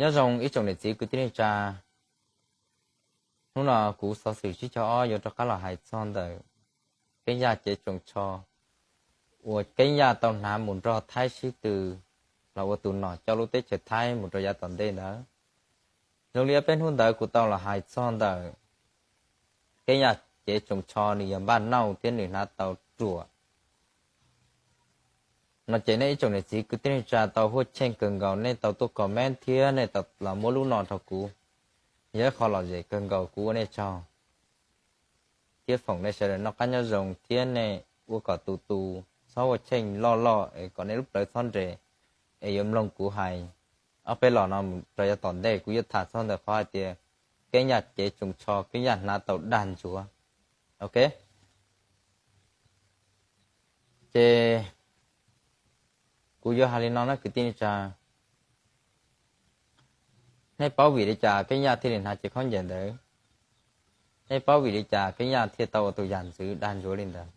Nyob zoo ib tsoom niam txiv kwv tij neej tsa, hnub no kuv xov xwm tsib caug ob yuav rov qab los hais txog ntawm Keeb Yaj cev tsoos tsho uas Keeb Yaj tau hnav mus nrog Thaib sib tw los ua tus nom coj lub teb chaws Thaib mus rau yav tom ntej ntawd. Zoo li peb hnub ntawd kuv tau los hais txog ntawm Keeb Yaj cev tsoos tsho nws yog npaj nauj thiab nws hnav tau ruam no ces nej ib tsoom niam txiv kwv tij neej tsa tau huaj cheej kawg nkaus, nej tau tuaj comment thiab nej tau los muab lub no rau kuv, yog ib qho lom zem kawg nkaus, kuv ua nej tsaug thiab foom nej sawv daws noj qab nyob zoo thiab nej ua kom tus tus txhob huaj cheej loj loj es kom nej lub plawv txhob nres es yuav mloog kuv hais ob peb los no mus rau yav tom ntej kuv yuav tham txog ntawm qhov hais tias Keeb Yaj cev tsoos tsho Keeb Yaj hnav tau dag ntsuav. Ok, ces kuv yuav hais li no na kwv tij neej tsa, nej paub vim li cas Keeb Yaj thiaj li hnav cev khaub ncaws ntawd? Nej paub vim li cas Keeb Yaj thiaj tau ua tus yam ntxwv dag ntsuav li ntawd?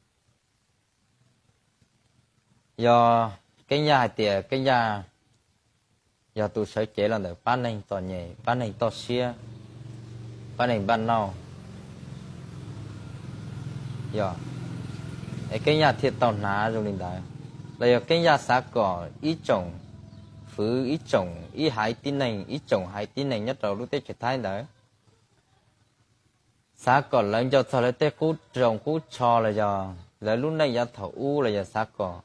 Yog Keeb Yaj hais tias Keeb Yaj yog tus sawv cev los ntawm pab neeg txom nyem, pab neeg toj siab, pab neeg npaj nauj, yog, es Keeb Yaj thiaj tau hnav zoo li ntawd, los yog Keeb Yaj xav kom ib tsoom fwv, ib tsoom, ib haiv tib neeg, ib tsoom haiv tib neeg nyob rau lub teb chaws Thaib ntawd, xav kom lawv nco txog lawv tej qub tsoos qub tsho los yog lawv lub neej yav thaum ub los yog xav kom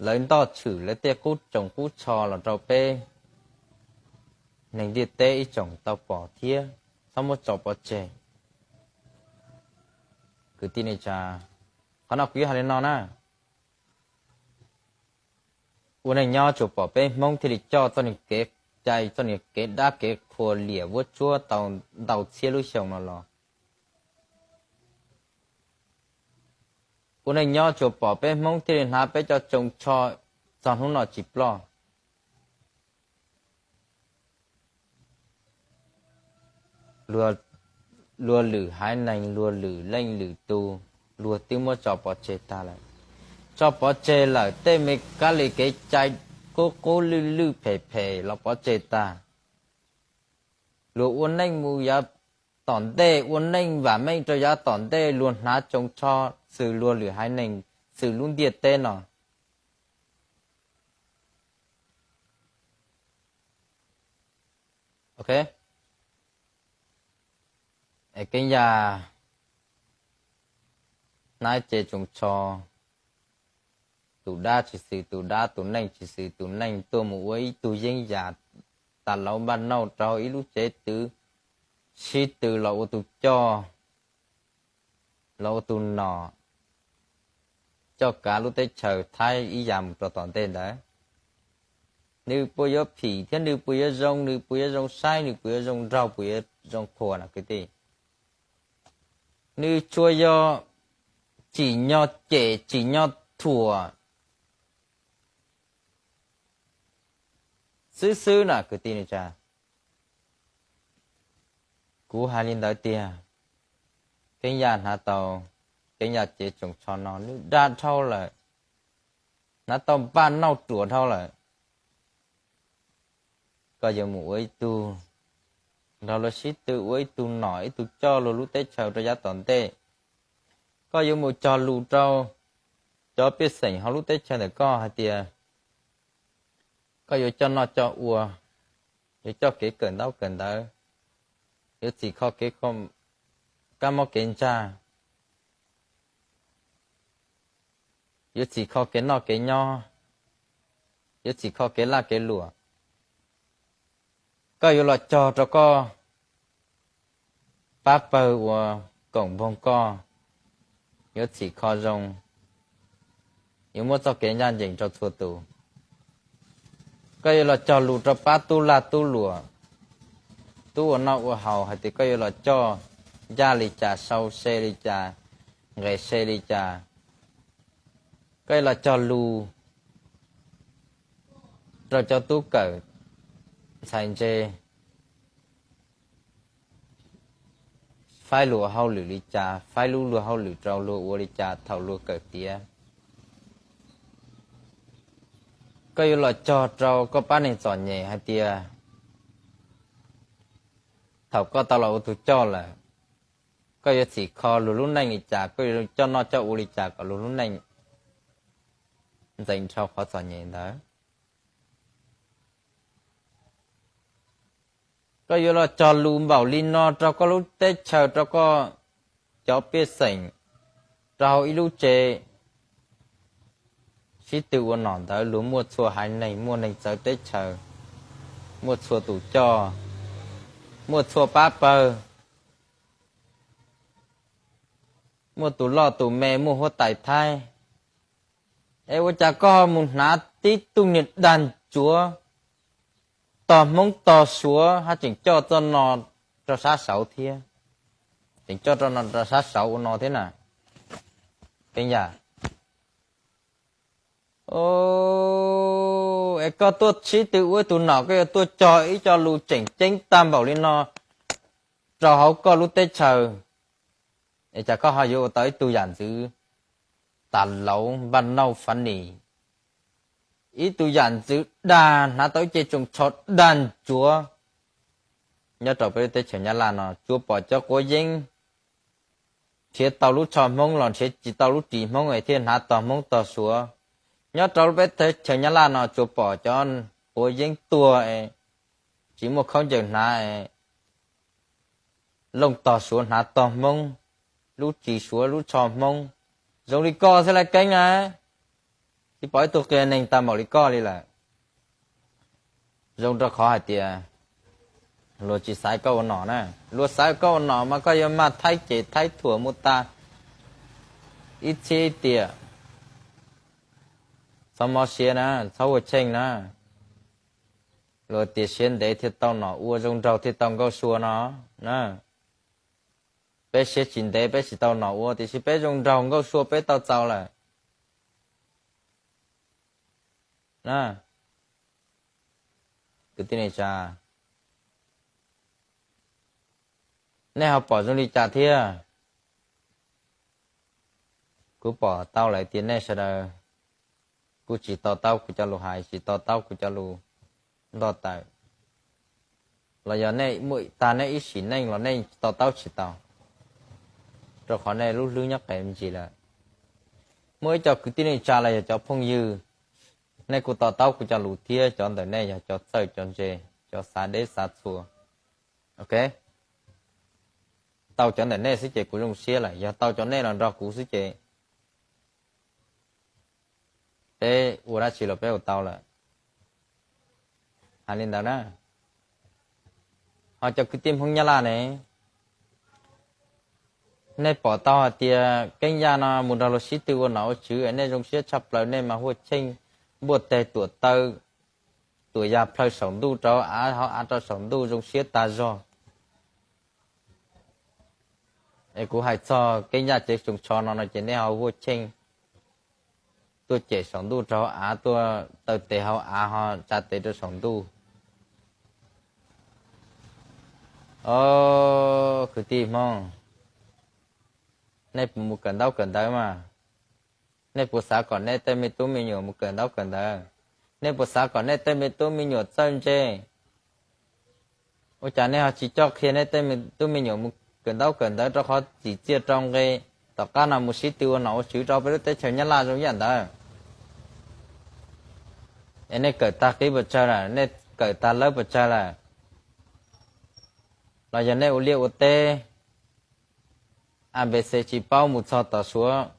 lawv ntoj tshwm lawv tej qub tsoos qub tsho los rau peb neeg ntiaj teb ib tsoom tau pom thiab txhob muab tso pov tseg. Kwv tij neej tsa, qhov no kuv yuav hais li no na, ua neej nyob tsuas pom peb Hmoob thiaj li coj txoj niag kev cai, txoj niag kev dab kev qhua liam vuab tsuab tau ntau txhiab lub xyoo no los. Ua neej nyob tsuas pom peb Hmoob thiaj li hnav peb cov tsoos tsho txog hnub no tsis ploj. Luag lwm haiv neeg, luag lwm leej lwm tus, luag twb muab tso pov tseg tag lawm. Tso pov tseg lawm, tej me kab li kev cai qub qub lwj lwj phem phem los pov tseg tag. Luag ua neej mus yav tom ntej, ua neej vam meej rau yav tom ntej, luag hnav tsoos tsho xws luag lwm haiv neeg, xws lub ntiaj teb no. Ok, es Keeb Yaj hnav cev tsoos tsho, tus dab tsis xws tus dab, tus neej tsis xws tus neej, tuaj mus ua ib tug yeeb yam tas laus npaj nauj rau ib lub cev twv, sib tw los ua tus coj, los ua tus nom, coj kav lub teb chaws Thaib ib yam mus rau tom ntej ntawd. Nws puas yuav phim thiab nws puas yuav zoo, nws puas yuav zoo saib, nws puas yuav zoo nraug, puas yuav zoo qhuas no kwv tij? Nws tsuas yog tsim nyog cem tsim nyog thuam xwb xwb na kwv tij neej tsa. Kuv hais li ntawd tiag, Keeb Yaj hnav tau, Keeb Yaj cev tsoos tsho no nws dag dhau lawm, hnav tau npaj nauj ruam dhau lawm. Koj yuav mus ua ib tug nrog luag sib tw ua ib tug nom ib tug coj luag lub teb chaws rau yav tom ntej. Koj yuav mus cog lus rau cov pej xeem hauv lub teb chaws ntawm koj hais tias koj yuav coj noj coj ua, yuav coj kev kawm ntaub kawm ntawv, yuav txhim kho kev kab mob kev ntsaj, yuav txhim kho kev noj kev nyob, yuav txhim kho kev laj kev luam. Koj yuav los cog rau koj pab pawg uas koom npoog koj, yuav txhim kho zoo, yuav muab txoj kev ncaj ncees rau txhua tus. Koj yuav los cog lus rau pab tub lag tub luam, tub ua noj ua haus hais tias koj yuav los coj ncaj li cas, sau se li cas, nqes se li cas. Koj yuav los cog lus rau cov tub kawm ntxhais ntse, faib luag hauj lwm li cas, faib lub luag hauj lwm rau luag ua li cas thaum luag kawm tiav. Koj yuav los cog rau koj pab neeg txom nyem hais tias thaum koj tau los ua tus coj lawm, koj yuav txhim kho luag lub neej li cas, koj yuav coj noj coj ua li cas kom luag lub neej ntxeev dhau qhov txom nyem ntawd. Koj yuav los cog lus npaum li no rau koj lub teb chaws, rau koj cov pej xeem, rau hauv ib lub tsev sib tw ua nom ntawd luag muaj txhua haiv neeg, muaj neeg txawv teb chaws, muaj txhua tus coj, muaj txhua pab pawg, muaj tus loj tus me, muaj huab tais Thaib. Es ua cas koj ho mus hnav tib tug niag dag ntsuav tog Hmoob tog Suav haj tseem coj txoj no rau sab saud thiab, tseem coj rau no rau sab saud ua no thiab na? Keeb yam, es koj tuaj sib tw ua ib tug nom, koj yuav tuaj cog ib co lus tseem ceeb tag npaum li no rau hauv koj lub teb chaws, es cas koj ho yuav ua tau ib tug yam ntxwv tas lauv npaj nauj fav nis, ib tug yam ntxwv dag hnav tau ib ce tsoos tsho dag ntsuav nyob rau peb lub teb chaws Nyab Laj no? Tsuas pom cov quav yeeb nrhiav tau lub tsho Hmoob los nrhiav tsis tau lub ris Hmoob es thiaj hnav tog Hmoob tog Suav. Nyob rau lub peb teb chaws Nyab Laj no tsuas pom cov quav yeeb tuag es tsis muaj khaub ncaws hnav es looj tog Suav hnav tog Hmoob, lub ris Suav lub tsho Hmoob. Zoo li koj xwb lawm Keeb na, tsis pom ib tug qias neeg tag npaum li koj li lawm. Zoo rau qhov hais tias luag tsis xaiv koj ua nom na. Luag xaiv koj ua nom mas koj yuav mag thaib cem thaib thuam mus tas ib txhiab ib tiam. Txhob mob siab na, txhob ua cheej na. Luag tias siab ntev thiaj tau nom ua, zoo nraug thiaj tau nkauj sua no na. Peb siab tsis ntev peb tsis tau nom ua, tiam sis peb zoo nraug nkauj sua peb tau txaus lawm. Kwv tij neej tsa, nej ho pom zoo li cas thiab? Kuv pom tau lawm tias nej sawv daws kuj tsis to taub kuv cov lus hais, tsis to taub kuv cov lus nto tawm, los yog nej muaj tag nej ib sim neej los nej to taub tsis tau, rau qhov nej lub hlwb nyob qis me ntsis lawm. Muaj ib co kwv tij neej tsa los yog cov phooj ywg, nej kuj to taub kuv cov lus thiab, cov ntawm nej yog cov txawj cov ntse, cov xav deb xav txhua. Ok, tau cov ntawm nej xwb ces kuv zoo siab lawm, yog tau cov nej los nrog kuv xwb ces peb ua dab tsi los peb ua tau lawm. Hais li ntawd na. Ho cov kwv tij Hmoob Nyab Laj ne, nej pom tau hais tias Keeb Yaj no mus nrog luag sib tw ua nom ua tswv es nej zoo siab tshaj plaws, nej mas huaj cheej npuaj teg tuam taw, tuam yas plhaw saum ntuj rau hauv av, hauv av rau saum ntuj, zoo siab tag zog. Es kuv hais txog Keeb Yaj cev tsoos tsho no no ces nej ho huaj cheej tuaj cem saum ntuj rau hauv av, tuaj taw tes hauv av ho tsa tes rau saum ntuj. Os, kwv tij Hmoob, nej puas mus kawm ntaub kawm ntawv mas? Nej puas xav kom nej tej me tub me nyuam mus kawm ntaub kawm ntawv? Nej puas xav kom nej tej me tub me nyuam txawj ntse? Ua cas nej ho tsis coj qhia nej tej me tub me nyuam mus kawm ntaub kawm ntawv, rau qhov txim txiaj rau nqe tom qab no mus sib tw ua nom ua tswv rau peb lub teb chaws Nyab Laj zoo ib yam ntawd? Es nej kawm tag qib puas tsawg lawm? Nej kawm tag lawb puas tsawg lawm? Los yog nej ua liaj ua teb, A B C tsis paub mus txog tom Suav?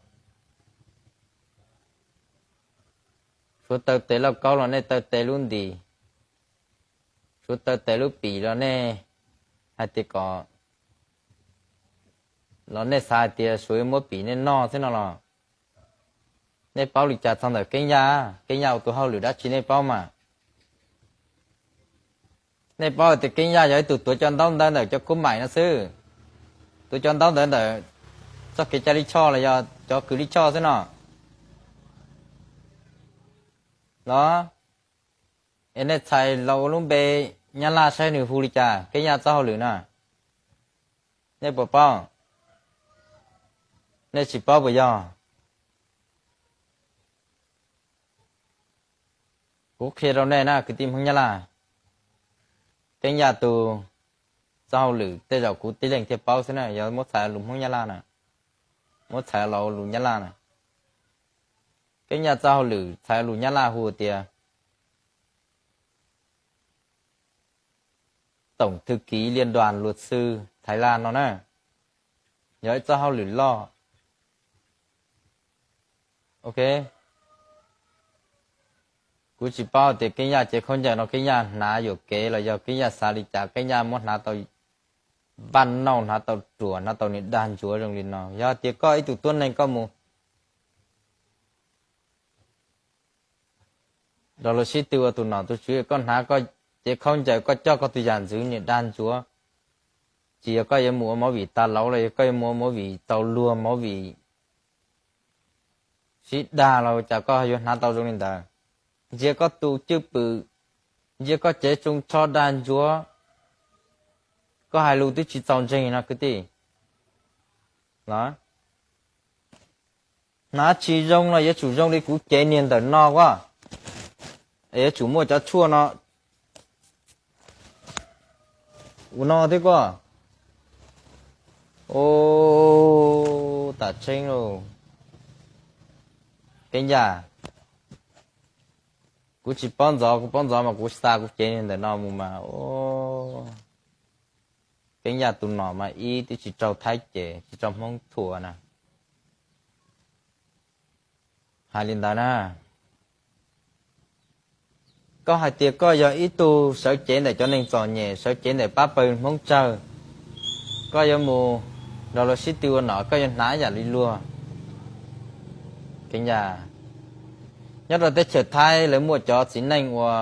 Suav taw tes lauj kaub los nej taw tes lub ntim, Suav taw tes lub pim los nej hais tias kom, los nej xav hais tias Suav yuav muab pim nej noj xwb no los? Nej paub li cas txog ntawm Keeb Yaj? Keeb Yaj ua tus hauj lwm dab tsi nej paub mas? Nej paub hais tias Keeb Yaj yog ib tug tuav cov ntaub ntawv ntawm cov khub maim no xwb, tuav cov ntaub ntawv ntawm txoj kev cai lij choj los yog cov kws lij choj xwb no los? Es nej txhais los ua lub npe Nyab Laj saib nws hu li cas, Keeb Yaj txoj hauj lwm na? Nej puas paub? Nej tsis paub puas yog? Kuv qhia rau nej na kwv tij Hmoob Nyab Laj, Keeb Yaj tus txoj hauj lwm tej zaum kuv tib leeg thiaj paub xwb na, yog muab txhais lus Hmoob Nyab Laj na, muab txhais los lus Nyab Laj na. Keeb Yaj txoj hauj lwm txhais lus Nyab Laj hu tias Tổng thư ký Liên đoàn Luật sư Thái Lan no na, yog ib txoj hauj lwm loj. Ok, kuv tsis paub tias Keeb Yaj cev khaub ncaws no Keeb Yaj hnav yuam kev los yog Keeb Yaj xav li cas Keeb Yaj muab hnav tau npaj nauj, hnav tau ruam, hnav tau niag dag ntsuav zoo li no. Yog tias koj ib tug tuab neeg koj mus rau lawv sib tw ua tus nom tus tswv, koj hnav koj cev khaub ncaws koj coj koj tus yam ntxwv niag dag ntsuav, tsis yog koj yuav mus ua movie tas lauv los yog koj yuav mus ua movie tau luag movie sib dag los cas koj yuav hnav tau zoo li ntawd. Ntsia koj tus cwj pwm, ntsia koj cev tsoos tsho dag ntsuav, koj hais lus twb tsis txaus ntseeg no kwv tij. Los hnav tsis zoo los yuav tsum zoo li kuv cev niag ntawm no as, es yuav tsum muaj cov tshuaj no ua no thiab as. Ub, tas tseeb lauj. Keeb Yaj, kuv tsis paub ntxov, kuv paub ntxov mas kuv xa kuv cev niag ntawm no mus mas. Keeb Yaj tus nom mas ib twb tsis raug Thaib cem tsis raug Hmoob thuam na. Hais li ntawd na, koj hais tias koj yog ib tug sawv cev ntawm cov neeg txom nyem, sawv cev ntawm pab pawg Hmoob tsawg, koj yuav mus nrog luag sib tw ua nom koj yuav hnav yam li luag. Keeb Yaj, nyob rau teb chaws Thaib lawv muaj cov txiv neej ua,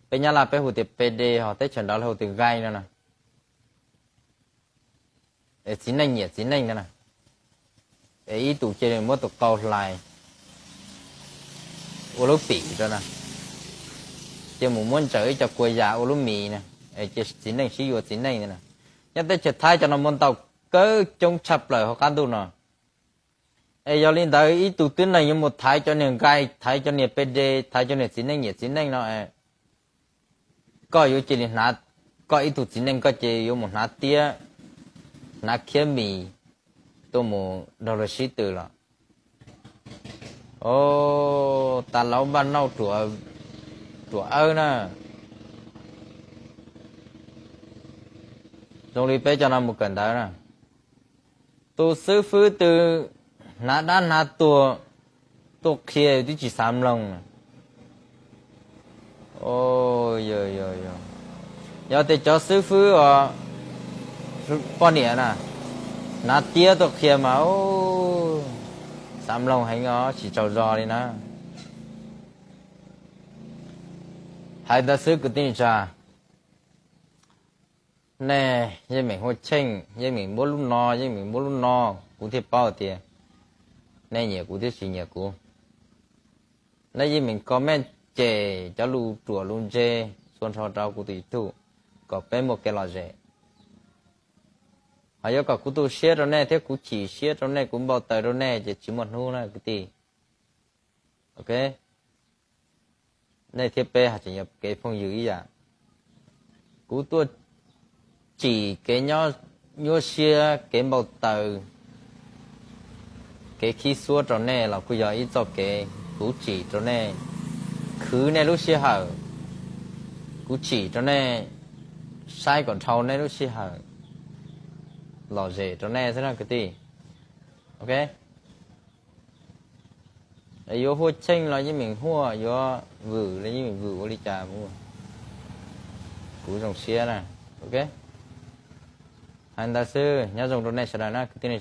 peb Nyab Laj peb hu tias PD, ho teb chaws nrad lawv hu tias gai no na. Es txiv neej nyiam txiv neej ntag na. Es ib tug cia li muab tus qau hlais ua lub pim rau na, cia mus muab ntsaws ib co kua yas ua lub mis na, es cia txiv neej sib yuav txiv neej ntag na. Nyob teb chaws Thaib cov no muaj ntau kawg coob tshaj plaws hauv qab ntuj no. Es yog li ntawd ib tug tib neeg yuav mus thaiv cov niag nkai, thaiv cov niag PD, thaiv cov niag txiv neej nyiam txiv neej no, koj yuav cia li hnav, koj ib tug txiv neej koj cia li yuav mus hnav tiab, hnav khiab mis tuaj mus nrog luag sib tw los. Os, tas lauv npaj nauj ruam awb na. Zoo li peb cov no mus kawm ntawv na, tus xib fwb twg hnav dab hnav tuag tuaj qhia twb tsis xav mloog. Yog tias cov xib fwb os, poj niam na, hnav tiab tuaj qhia mas xav mloog heev os, tsis tsaug zog li na. Hais ntawd xwb kwv tij neej tsa, nej yeej meem hu cheej, yeej meem muab lub no, yeej meem muab lub no, kuv thiaj paub tias nej nyiam kuv thiab tsis nyiam kuv. Nej yeej meem comment cem cov lus ruam lus ntse txhua nrho rau kuv tus YouTube kom peb muaj kev lom zem. Ho yuav kom kuv tu siab rau nej thiab kuv chim siab rau nej, kuv npau taws rau nej ces tsis muaj hnub na kwv tij. Ok, nej thiab peb ho tseem yog kev phooj ywg ib yam. Kuv tuaj tsim kev nyuaj siab, kev npau taws, kev khib xuab rau nej los kuj yog ib txoj kev kuv tsim rau nej, khwv nej lub sij hawm, kuv tsim rau nej, saib kom dhau nej lub sij hawm, lom zem rau nej xwb na kwv tij. Ok, yuav hu cheej los yeej meem hu, yuav vwm los yeej meem vwm, ua li cas kuv zoo siab na. Ok, hais ntawd xwb, nyob zoo rau nej sawv daws na kwv tij neej tsa.